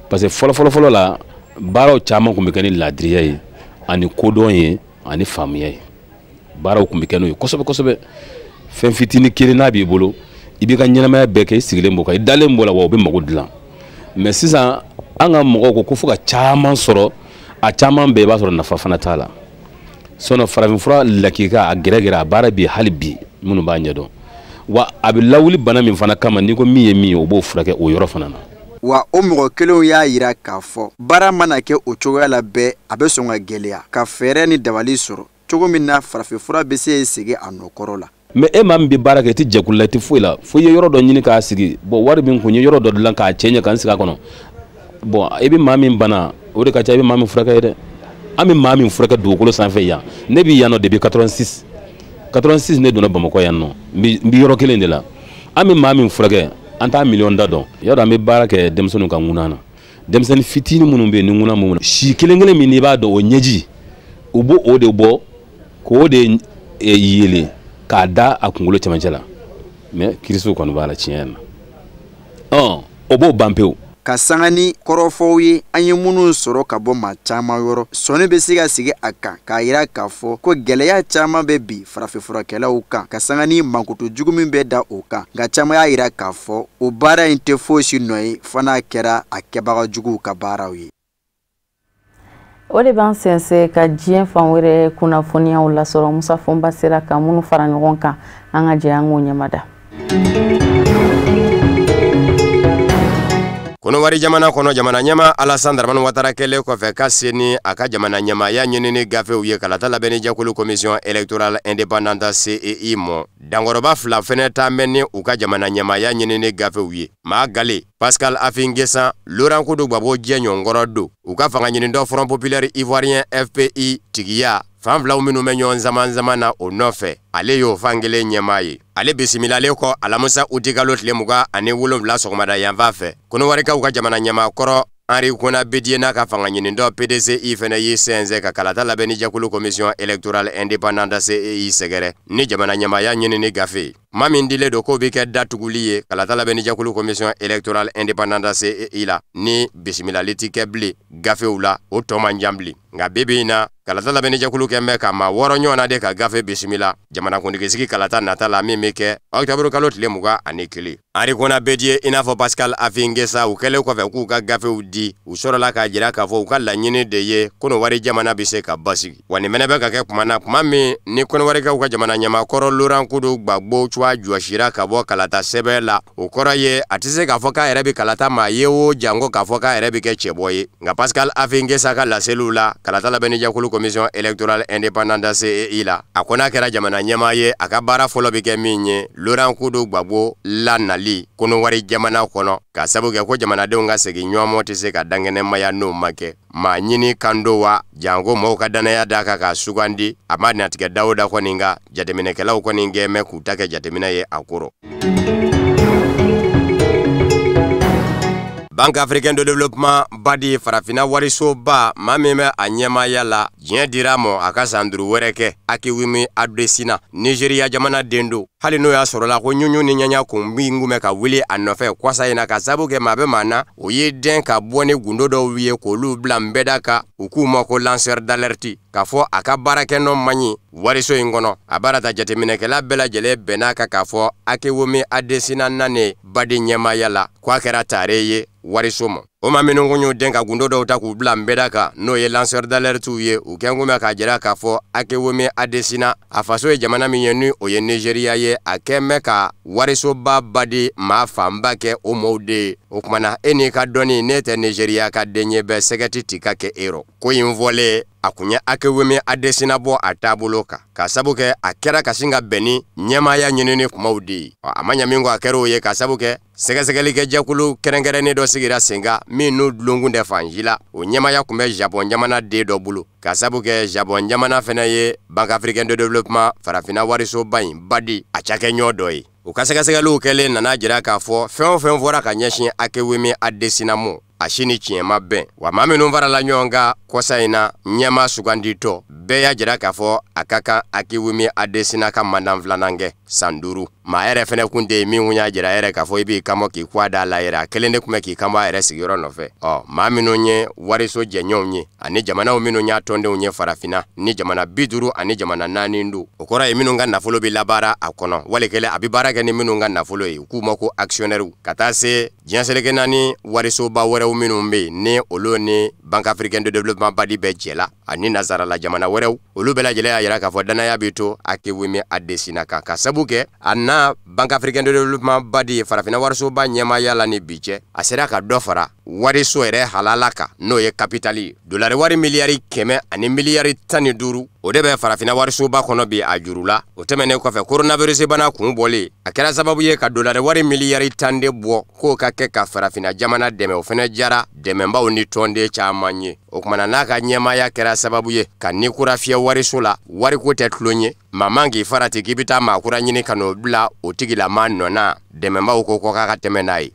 [SPEAKER 15] parce que fɔlɔ fɔlɔ fɔlɔ la, baaraw caman tun bɛ kɛ ni laadiriya ye ani kodɔn ye ani faamuya ye. Baaraw tun bɛ kɛ n'o ye kosɛbɛ kosɛbɛ. Fɛn fitinin kelen n'a b'i bolo, i b'i ka ɲɛnamaya bɛɛ kɛ, i sigilen b'o kan, i dalen b'o la, wa o bɛ mago dilan. Mais sisan, an ka mɔgɔw ko ko fo ka caman sɔrɔ, a caman bɛɛ i b'a sɔrɔ nafa fana t'a la. Sinon farafinfura lakika, a gɛrɛgɛrɛ, a baara bi hali bi minnu b'a ɲɛdɔn, wa a bɛ lawuli bana min fana kama, n'i ko min ye min ye, o b'o furakɛ o yɔrɔ fana na.
[SPEAKER 8] Wa o mɔgɔ kelenw y'a yira k'a fɔ baara mana kɛ o cogoya la bɛɛ, a bɛ sɔn ka gɛlɛya ka fɛɛrɛ ni dabali sɔrɔ cogo min na farafinfura bɛ se segin a nɔkɔrɔ la.
[SPEAKER 15] Mais e maa min bɛ baara kɛ, i tɛ jɛkulu la, i tɛ foyi la, fo i ye yɔrɔ dɔ ɲini k'a sigi. Bon, wari min kun ye yɔrɔ dɔ dilan k'a cɛ ɲɛ k'an sigi a kɔnɔ. Bon, i bɛ maa min bana, o de ka ca i bɛ maa min furakɛ ye dɛ. An bɛ maa min furakɛ dugukolo sanfɛ yan, ne bɛ yan nɔ depuis 86 86, ne donna Bamakɔ yan nɔ, n bɛ yɔrɔ kelen de la. An bɛ maa min furakɛ, an t'a miliyɔn da dɔn. Yadɔ, an bɛ baara kɛ denmisɛnninw ka ŋuna na, denmisɛnnin fitinin minnu bɛ yen ni ŋuna minnu si kelen kelen min n'i b'a dɔn, o ɲɛji U b'o o de bɔ k'o de yeelen k'a da a kunkolo cɛmancɛ la, mais kirisiw kɔni b'a la tiɲɛ na, o b'o ban pewu.
[SPEAKER 8] Ka sanga ni kɔrɔfɔw ye an ye minnu sɔrɔ ka bɔ maa caman yɔrɔ, sɔnni bɛ se ka sigi a kan k'a yira k'a fɔ ko gɛlɛya caman bɛ bi farafinfurakɛlaw kan, ka sanga ni mankutu jugu min bɛ da o kan. Nka caman y'a yira k'a fɔ o baara in tɛ fosi nɔ ye fo n'a kɛra a kɛbaga juguw ka baaraw ye.
[SPEAKER 1] O de b'an sɛnsɛn ka diɲɛ fan wɛrɛ kunnafoniyaw lasɔrɔ. Musa Fɔnba sera ka minnu fara ɲɔgɔn kan, an ka jɛ an k'o ɲɛmada.
[SPEAKER 3] Kɔnɔwari jamana kɔnɔ, jamana ɲɛma Alassane Dramane Ouattara kɛlen kɔfɛ ka se ni a ka jamana ɲɛmaaya ɲinini gafew ye kalata labɛnni jɛkulu Commission électorale indépendante CEI mɔ, dankɔrɔba fila fɛnɛ taa mɛn ni u ka jamana ɲɛmaaya ɲinini gafew ye. Maa gale Pascal Affi N'Guessan, Laurent Kodo Gbagbo jɛɲɔgɔnkɔrɔ don, u ka fanga ɲinitɔ Front populaire ivoirien FPI tigiya fan filaw minnu bɛ ɲɔgɔn zaman zaman na o nɔfɛ, ale y'o fan kelen ɲɛmaa ye. Ale bisimilalen kɔ alamisa utikalo tile 27 sɔgɔmada yanfan fɛ, Kɔnɔwarikaw ka jamana ɲɛmaa kɔrɔ Henri Konan Bédié n'a ka fanga ɲinitɔ PDCI fɛnɛ y'i sɛnsɛn ka kalata labɛnni jɛkulu Commission électorale indépendante CEI sɛgɛrɛ ni jamana ɲɛmaaya ɲinini gafe ye. Kuma min dilen don k'o bɛ kɛ datuguli ye kalata labɛnni jɛkulu Commission électorale indépendante CEI la, ni bisimilali ti kɛ bilen gafew la, o tɔ man jan bilen. Nka bi bi in na, kalata labɛnni jɛkulu kɛn bɛ ka maa 6 ɲɔgɔnna de ka gafe bisimila jamanakuntigisigi kalata nata la min bɛ kɛ ɔkutɔburu kalo tile 21. Henri Konan Bédié i n'a fɔ Pascal Affi N'Guessan, u kɛlen kɔfɛ k'u ka gafew di, u sɔrɔla k'a jira k'a fɔ u ka laɲini de ye Kɔnɔwari jamana bɛ se ka basigi. Wa nin fɛnɛ bɛ ka kɛ kuma na, kuma min ni Kɔnɔwarikaw ka jamana ɲɛmaakɔrɔ Laurent Kodo Gbagbo cuwa jɔsira ka bɔ kalata sɛbɛn la. O kɔrɔ ye a tɛ se k'a fɔ k'a yɛrɛ bɛ kalata maa ye o, janko k'a fɔ k'a yɛrɛ bɛ kɛ cɛbɔ ye. Nka Pascal Affi N'Guessan ka laseliw la kalata labɛnni jɛkulu Commission électorale indépendante CEI la, a ko n'a kɛra jamana ɲɛmaa ye, a ka baara fɔlɔ bɛ kɛ min ye Laurent Kodo Gbagbo lanali Kɔnɔwari jamana kɔnɔ, ka sabu kɛ ko jamanadenw ka segin ɲɔgɔn tɛ se ka dankɛnɛmaya n'o ma kɛ. Maa ɲini kan don wa, janko mɔgɔw ka danaya d'a kan k'a sugandi, a ma natigɛ dawuda kɔni ka jateminɛkɛlaw kɔni kɛ mɛn k'u ta kɛ jateminɛ ye a kɔrɔ. Banque africaine de développement BAD, farafinna warisoba, maa min bɛ a ɲɛmaaya la, diɲɛ dira mɔ a ka san 5 wɛrɛ kɛ. Akiwumi Adesina, Nigeria jamana den don. Hali n'o y'a sɔrɔla ko ɲuɲu ni ɲaɲa kun min kun bɛ ka wuli a nɔfɛ kɔsa in na, ka sababu kɛ maa bɛ maa na, o ye den ka bɔ ni gundo dɔw ye k'olu bila nbɛda kan, u k'u ma ko lanceur d'alerte, k'a fɔ a ka baarakɛnɔ man ɲi wariso in kɔnɔ. A baara ta jateminɛkɛla bɛɛ lajɛlen bɛnn'a kan k'a fɔ Akiwumi Adesina nane BAD ɲɛmaaya la, k'a kɛra tare ye wariso ma. O maa minnu kun y'u den ka gundo dɔw ta k'u bila nbɛda kan, n'o ye lanceur d'alerte ye, u kɛn kun bɛ k'a jira k'a fɔ Akiwumi Adesina, a faso ye jamana min ye ni o ye Nigeria ye, a kɛn bɛ ka warisoba BAD maa fanba kɛ o mɔw de ye. O kumana na, e n'i ka dɔnni, n'e tɛ Nigeria ka den ye, bɛɛ sɛgɛti ti ka kɛ e rɔ. Ko in fɔlen, a kun ye Akiwumi Adesina bɔ a taabolo kan, ka sabu kɛ a kɛra ka sin ka bɛn ni ɲɛmaaya ɲinini kumaw de ye. A ma ɲa min kɔ, a kɛra o ye, ka sabu kɛ sɛgɛsɛgɛlikɛ jɛkulu kɛrɛnkɛrɛnnen dɔ sigira sen kan min n'u dulonkun tɛ fan si la. O ɲɛmaaya kun bɛ Japon jamana den dɔ bolo, ka sabu kɛ Japon jamana fɛnɛ ye Banque africaine de développement farafinna warisoba in BAD a cakɛɲɔ dɔ ye. U ka sɛgɛsɛgɛliw kɛlen nana jira k'a fɔ fɛn o fɛn fɔra ka ɲɛsin Akiwumi Adesina mɔ, a si ni tiɲɛ ma bɛn. Wa maa minnu farala ɲɔgɔn kan kɔsa in na ɲɛmaa suganditɔ, bɛɛ y'a jira k'a fɔ a ka kan Akiwumi Adesina ka mandan filanan kɛ san 5. Maa yɛrɛ fɛnɛ kun tɛ yen min kun y'a jira yɛrɛ k'a fɔ i b'i kanbɔ k'i kɔ da a la yɛrɛ, a kelen de kun bɛ k'i kanbɔ a yɛrɛ sigiyɔrɔ nɔfɛ. Ɔ maa minnu ye wariso jɛɲɔgɔnw ye ani jamanaw minnu y'a tɔndenw ye farafinna ni jamana 50 ani jamana 4 don, o kɔrɔ ye minnu ka nafolo bɛ labaara a kɔnɔ, wali kelen a bɛ baara kɛ ni minnu ka nafolo ye, u k'u ma ko actionnaire, ka taa se diɲɛ seleke naani warisoba wɛrɛw minnu bɛ yen ni olu ni Banque africaine de développement BAD bɛɛ jɛla ani nazarala jamana wɛrɛw, olu bɛɛ lajɛlen y'a jira k'a fɔ danaya bɛ to Akiwumi Adesina kan, ka sabu kɛ a na Banque africaine de développement BAD ye farafinna warisoba ɲɛmaaya la ni bi cɛ, a sera ka dɔ fara wariso yɛrɛ halala kan, n'o ye kapitali ye. Dolari wari miliyari 100 ani miliyari 15, o de bɛ farafinna warisoba kɔnɔ bi a juru la. O tɛmɛnen kɔfɛ, coronavirus bana kun bɔlen, a kɛra sababu ye ka dolari wari miliyari 10 de bɔ k'o ka kɛ ka farafinna jamana dɛmɛ. O fɛnɛ jara dɛmɛbaw ni tɔnden caman ye. O kumana n'a ka ɲɛmaaya kɛra sababu ye ka ni kura fiyɛ wariso la, wariko tɛ tulon ye, maa man k'i farati k'i bɛ taa maa kura ɲini ka n'o bila o tigilamaa nɔ na, dɛmɛbaw ko k'a ka tɛmɛ n'a ye.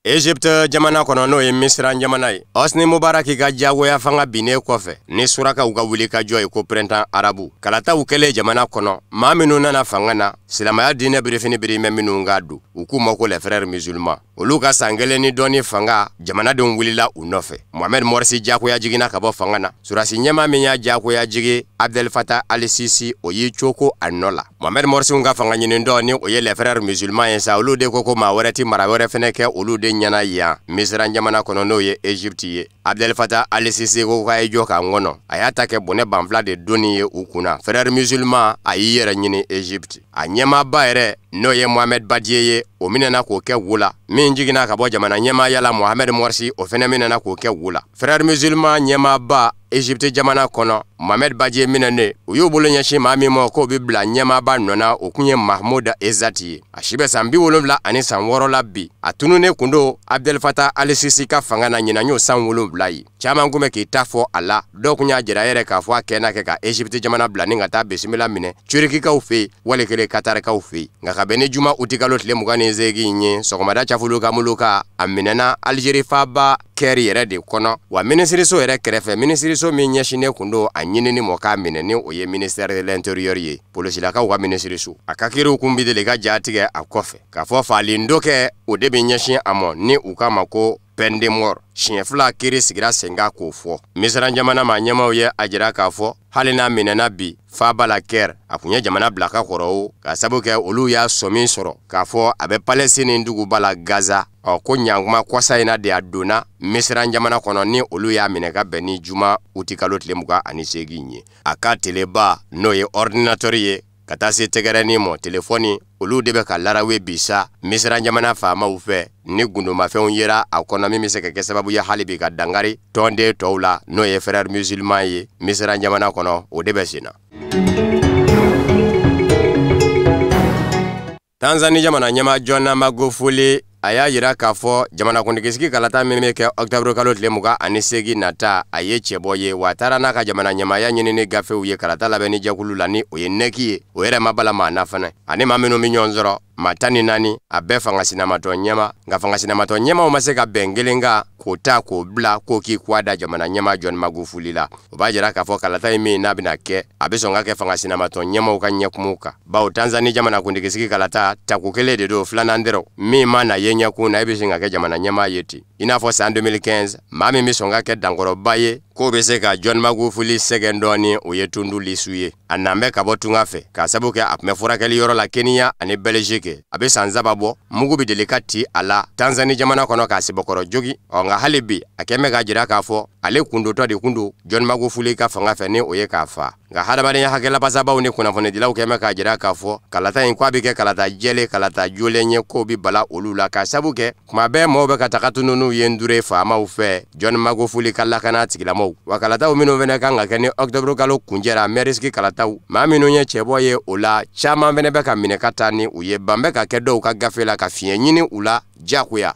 [SPEAKER 3] Egypte jamana kɔnɔ, n'o ye Misira jamana ye, Hosni Mubarak ka diyagoya fanga binnen kɔfɛ ni surakaw ka wuli ka jɔ ye ko Printemps arabe, kalataw kɛlen jamana kɔnɔ, maa minnu nana fanga na, silamɛya diinɛ birifini biri bɛ minnu ka don, u k'u ma ko les Frères musulmans. Olu ka san kelen ni dɔɔni fanga, jamanadenw wulila u nɔfɛ. Mohamed Morsi diyagoya jiginna ka bɔ fanga na. Surasi ɲɛmaa min y'a diyagoya jigin, Abdel Fattah al-Sisi, o y'i coko a nɔ la. Mohamed Morsi ka fanga ɲini dɔ, ni o ye les Frères musulmans ye sa, olu de ko ko maa wɛrɛ ti mara wɛrɛ fɛnɛ kɛ olu de ɲɛna yan Misira jamana kɔnɔ, n'o ye Egypte ye. Abdel Fattah al-Sisi ko k'a ye jɔ k'a ŋɔnɔ, a y'a ta kɛ bɔnɛ banfila de donni ye u kunna. Frères musulmans a y'i yɛrɛ ɲini Egypte. A ɲɛmaaba yɛrɛ, n'o ye Mohamed Badie ye, o minɛna k'o kɛ wo la. Min jiginna ka bɔ jamana ɲɛmaaya la, Mohamed Morsi, o fɛnɛ minɛna k'o kɛ wo la. Frères musulmans ɲɛmaaba Egypte jamana kɔnɔ, Mohamed Badie minɛnen, u y'u bolo ɲɛsin maa min ma k'o bɛ bila ɲɛmaaba nɔ na, o kun ye Mahmoud Ezati ye. A si bɛ san 76 la bi. A tununnen kun don Abdel Fattah al-Sisi ka fanga na. Ɲinan y'o san 7 ye. Caman kun bɛ k'i ta fɔ a la, dɔw kun y'a jira yɛrɛ k'a fɔ a kɛ n'a kɛ ka Egypte jamana bila ni ka taa bisimila minɛ Turikikaw fɛ yen, wali kelen Katarikaw fɛ yen. Nka ka bɛn ni juma utikalo tile 28 ye, sɔgɔmada cafulu ka muluka, a minɛna Algérie faaba Kɛri yɛrɛ de kɔnɔ, wa minisiriso yɛrɛ kɛrɛfɛ, minisiriso min ɲɛsinnen kun don a ɲinini mɔ k'a minɛ, ni o ye ministère de l'Intérieur ye, polisilakaw ka minisiriso. A ka kiriw kun bi deli ka ja tigɛ a kɔfɛ k'a fɔ falen dɔ kɛ, o de bɛ ɲɛsin a ma, ni u k'a ma ko peine de mort. Siɲɛ fila kiiri sigira sen kan k'o fɔ. Misira jamana maa ɲɛmaw ye a jira k'a fɔ hali n'a minɛna bi faaba la Kɛr, a kun ye jamana bila ka kɔrɔ o, ka sabu kɛ olu y'a sɔmi sɔrɔ k'a fɔ a bɛ Palestine duguba la Gaza. Ɔ ko ɲankuma kɔsa in na de a donna Misira jamana kɔnɔ, ni olu y'a minɛ ka bɛn ni juma utikalo tile 28 ye. A ka teleba, n'o ye ordinateur ye, ka taa se tɛgɛrɛnin mɔ, telefɔni, olu de bɛ ka larawe bi sa Misira jamana faamaw fɛ, ni gundomafɛnw yera a kɔnɔ min bɛ se ka kɛ sababu ye hali bi ka dangari tɔnden tɔw la, n'o ye Frères musulmans ye Misira jamana kɔnɔ, o de bɛ sen na. Tanzani jamana ɲɛmaa John Magufuli, a y'a jira k'a fɔ jamanakuntigisigi kalata min bɛ kɛ octobre kalo tile 28 nata, a ye cɛbɔ ye, wa a taara n'a ka jamana ɲɛmaaya ɲinini gafew ye kalata labɛnni jɛkulu la, ni o ye NEC ye. O yɛrɛ ma bala maa na fana, ani maa minnu bɛ ɲɔgɔn sɔrɔ, maa 14, a bɛɛ fanga sinamatɔ ɲɛma. Nka fanga sinamatɔ ɲɛmaw ma se ka bɛn kelen kan k'o ta k'o bila k'o k'i kuwa da jamana ɲɛmaa John Magufuli la. O b'a jira k'a fɔ kalata in min n'a bɛna kɛ, a bɛ sɔn ka kɛ fanga sinamatɔ ɲɛmaw ka ɲɛkumu kan, bawo Tanzani jamanakuntigisigi kalata tako kelen de don, filanan dɛrɛw min ma na ye ɲɛkun na, e bɛ sin ka kɛ jamana ɲɛmaa ye ten. I n'a fɔ san 2015, maa min bɛ sɔn ka kɛ dankɔrɔba ye k'o bɛ se ka John Magufuli sɛgɛn dɔɔni, o ye Tundu Lissu ye. A nan bɛ ka bɔ tunga fɛ, k'a sabu kɛ a tun bɛ furakɛli yɔrɔ la Kenya ani Belgique. A bɛ san 3 bɔ, mugu bɛ deli ka ci a la Tanzani jamana kɔnɔ k'a sebekɔrɔ jogi. Ɔ nka hali bi a kɛn bɛ k'a jira k'a fɔ ale kundotɔ de kun don John Magufuli ka fanga fɛ, ni o ye k'a fa. Nka hadamadenya hakɛ labasabaw ni kunnafonidilaw kɛn bɛ k'a jira k'a fɔ kalata in, k'a bɛ kɛ kalata jɛlen, kalata jolen ye, k'o bɛ bala olu la, k'a sabu kɛ kuma bɛɛ mɔgɔw bɛ ka taga tununu ye ndure faamaw fɛ, John Magufuli ka lakana tigilamɔgɔw. Wa kalataw minnu fana kan ka kɛ ni octobre kalo kuncɛra, mɛrisigi kalataw, maa minnu ye cɛbɔ ye o la, caman fana bɛ ka minɛ ka taa ni u ye, ban bɛ ka kɛ dɔw ka gafe la ka fiɲɛ ɲini u la diyagoya.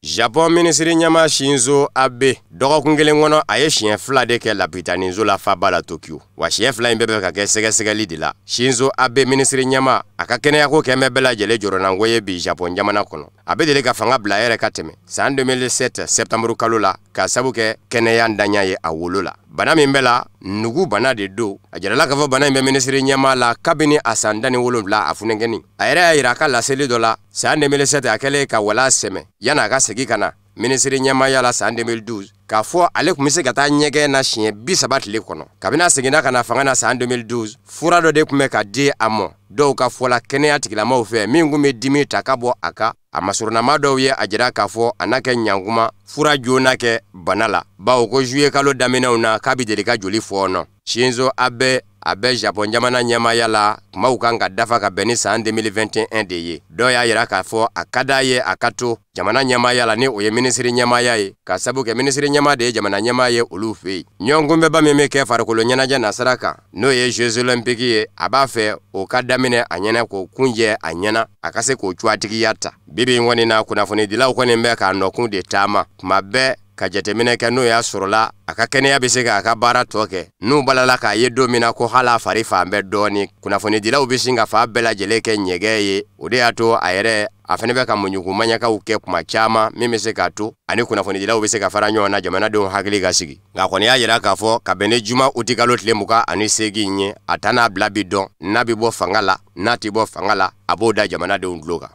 [SPEAKER 3] Japon minisiri ɲɛmaa Shinzo Abe, dɔgɔkun kelen kɔnɔ a ye siɲɛ fila de kɛ lapitaniso la faaba la Tokyo. Wa siɲɛ fila in bɛɛ bɛ ka kɛ sɛgɛsɛgɛli de la. Shinzo Abe minisiri ɲɛmaa, a ka kɛnɛyako kɛn bɛ bɛɛ lajɛlen jɔrɔnanko ye bi Japon jamana kɔnɔ. A bɛ deli ka fanga bila yɛrɛ ka tɛmɛ san 2007 septembre kalo la, k'a sabu kɛ kɛnɛya ntanya ye a wolo la. Bana min bɛ la, nugu bana de don. A jirala k'a fɔ bana in bɛ minisiri ɲɛmaa la kabini a san 17, a funankɛnin. A yɛrɛ y'a jira a ka laseli dɔ la san 2007, a kɛlen ka wala sɛmɛ yanni a ka segin ka na minisiri ɲɛmaaya la san 2012, k'a fɔ ale tun bɛ se ka taa ɲɛgɛn na siɲɛ 30 tile kɔnɔ. Kabini a seginna ka na fanga na san 2012, fura dɔ de tun bɛ ka di a ma, dɔw ka fɔ la kɛnɛya tigilamɔgɔw fɛ, min tun bɛ dimi ta ka bɔ a kan. A masurunnama dɔw ye a jira k'a fɔ a n'a kɛ ɲankuma fura joona kɛ bana la, bawo ko juillet kalo daminɛw na k'a bɛ deli ka joli fɔɔnɔ. Shinzo Abe, a bɛ Japon jamana ɲɛmaaya la, kumaw kan ka dafa ka bɛn ni san 2021 de ye. Dɔw y'a jira k'a fɔ a ka d'a ye a ka to jamana ɲɛmaaya la, ni o ye minisiri ɲɛmaaya ye, k'a sabu kɛ minisiri ɲɛmaa de ye jamana ɲɛmaa ye olu fɛ yen. Ɲɔgɔnkunbɛnba min bɛ kɛ farikolo ɲɛnajɛ nasira kan, n'o ye Jeux olympiques ye, a b'a fɛ o ka daminɛ a ɲɛna k'o kunjɛ a ɲɛna, a ka se k'o cogoyatigiya ta. Bi bi in kɔni na, kunnafonidilaw kɔni bɛ k'a nɔkun de taama kuma bɛɛ. ka jateminɛ kɛ n'o y'a sɔrɔla a ka kɛnɛya bɛ se k'a ka baara tɔ kɛ. N'u balala k'a ye don min na ko hali a fari fan bɛɛ dɔɔni, kunnafonidilaw bɛ sin ka fa bɛɛ lajɛlen kɛ ɲɛgɛn ye. O de y'a to a yɛrɛ a fana bɛ ka muɲugu maɲakaw kɛ kuma caman min bɛ se k'a to ani kunnafonidilaw bɛ se ka fara ɲɔgɔn na, jamanadenw hakili ka sigi. Nka kɔni y'a jira k'a fɔ ka bɛn ni juma utikalo tile 28 ye, a ta n'a bila bi dɔn n'a bɛ bɔ fanga la, n'a tɛ bɔ fanga la, a b'o da jamanadenw tulo kan.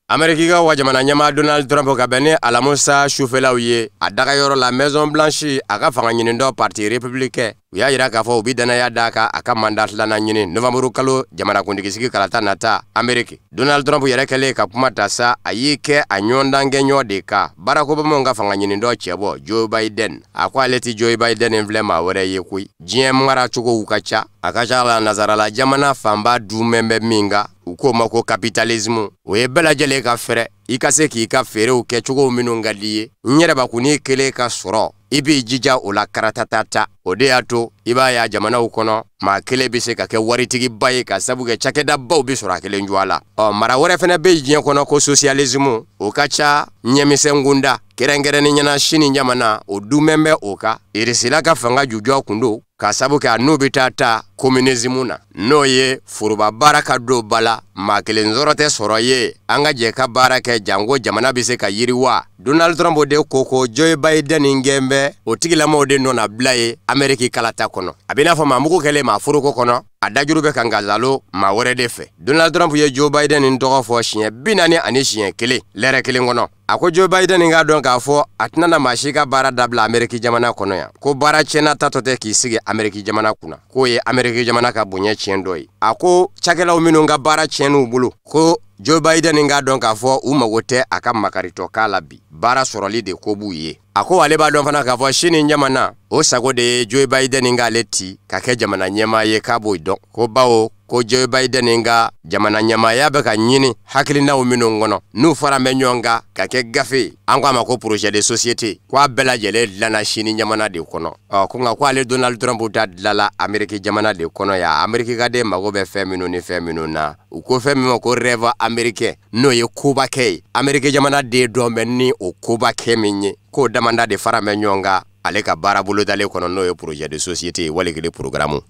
[SPEAKER 3] Amerikikaw wa jamana ɲɛmaa Donald Trump ka bɛn ni alamusa sufɛlaw ye a dagayɔrɔ la Maison Blanche, a ka fanga ɲinitɔ parti républicain, u y'a jira k'a fɔ u bɛ danaya d'a kan a ka mandat filanan ɲini novembre kalo jamanakuntigisigi kalata nata Ameriki. Donald Trump yɛrɛ kɛlen ka kuma ta sa, a y'i kɛ a ɲɔgɔndankɛɲɔ de kan Barack Obama ka fanga ɲinitɔ cɛbɔ Joe Biden. A ko ale tɛ Joe Biden in filɛ maa wɛrɛ ye koyi, diɲɛ mara cogow ka ca, a ka ca la nazarala jamana fanba dumɛn bɛ min kan, u k'o ma ko capitalisme. O ye bɛɛ lajɛlen ka fɛɛrɛ i ka se k'i ka feerew kɛ cogo minnu ka di ye, n yɛrɛbakunin kelen ka sɔrɔ i b'i jija o la karatatata. O de y'a to i b'a ye jamanaw kɔnɔ maa kelen bɛ se ka kɛ waritigiba ye ka sabu kɛ cakɛdabaw bɛ sɔrɔ a kelen jɔ a la. Ɔ mara wɛrɛ fana bɛ diɲɛ kɔnɔ ko socialisme, o ka ca ɲɛmisɛnkunda, kɛrɛnkɛrɛnnen ɲɛna sini jamana o dumɛn bɛ o kan. Irisila ka fanga jujɔ kun don ka sabu kɛ a n'u bɛ taa ta communisme na, n'o ye foroba baara ka don ba la, maa kelen sɔrɔ tɛ sɔrɔ ye, an ka jɛ ka baara kɛ janko jamana bɛ se ka yiriwa. Donald Trump de ko Joe Biden gɛn bɛ o tigilamɔgɔw de nɔ bila ye Ameriki kalata kɔnɔ. A bɛ n'a fɔ maa mugu kɛlen maa foroko kɔnɔ, a dajuru bɛ ka nkalon maa wɛrɛ de fɛ. Donald Trump ye Joe Biden tɔgɔ fɔ siɲɛ 41 lɛrɛ kelen kɔnɔ. A ko Joe Biden k'a dɔn k'a fɔ a tɛna na maa si ka baara dabila Ameriki jamana kɔnɔ yan, ko baara tiɲɛna tatɔ tɛ k'i sigi Ameriki jamana kunna, k'o ye Ameriki jamana ka bonya tiɲɛ dɔ ye. A ko cakɛlaw minnu ka baara tiɲɛn'u bolo, ko Joe Biden k'a dɔn k'a fɔ u mago tɛ a ka makaritɔ k'a la bi, baara sɔrɔli de ko b'u ye. A ko ale b'a dɔn fana k'a fɔ sini jamana o sago de ye Joe Biden k'ale ci ka kɛ jamana ɲɛmaa ye, k'a b'o dɔn, ko bawo ko Joe Biden ka jamana ɲɛmaaya bɛ ka ɲini hakilinaw minnu kɔnɔ n'u fara bɛ ɲɔgɔn kan ka kɛ gafe, an ko a ma ko projet de société, k'a bɛɛ lajɛlen dilanna sini jamana de kɔnɔ. Ɔ ko nka ko ale Donald Trump ta dilanla Ameriki jamana de kɔnɔ yan, Ameriki ka den mago bɛ fɛn minnu ni fɛn minnu na, u ko fɛn min ma ko rêve américain, n'o ye kobakɛ ye, Ameriki jamana den dɔn bɛ ni o kobakɛ min ye, k'o damanda de fara bɛ ɲɔgɔn kan ale ka baara bolodalen kɔnɔ, n'o ye projet de société ye wali kelen programme.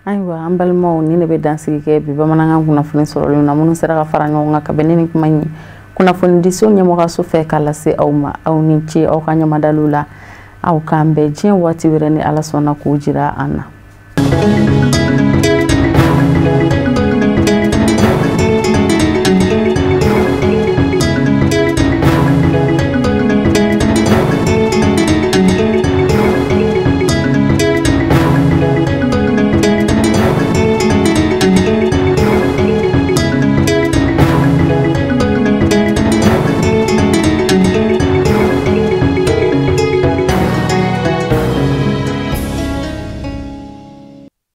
[SPEAKER 1] Ayiwa an balimaw, ni ne bɛ dansigi kɛ bi bamanankan kunnafoni sɔrɔlenw na minnu sera ka fara ɲɔgɔn kan ka bɛn ni nin kuma in ye kunnafonidiso ɲɛmɔgɔso fɛ k'a lase aw ma. Aw ni ce aw ka ɲamadaliw la, aw k'an bɛn diɲɛ waati wɛrɛ ni Ala sɔnna k'o jira an na.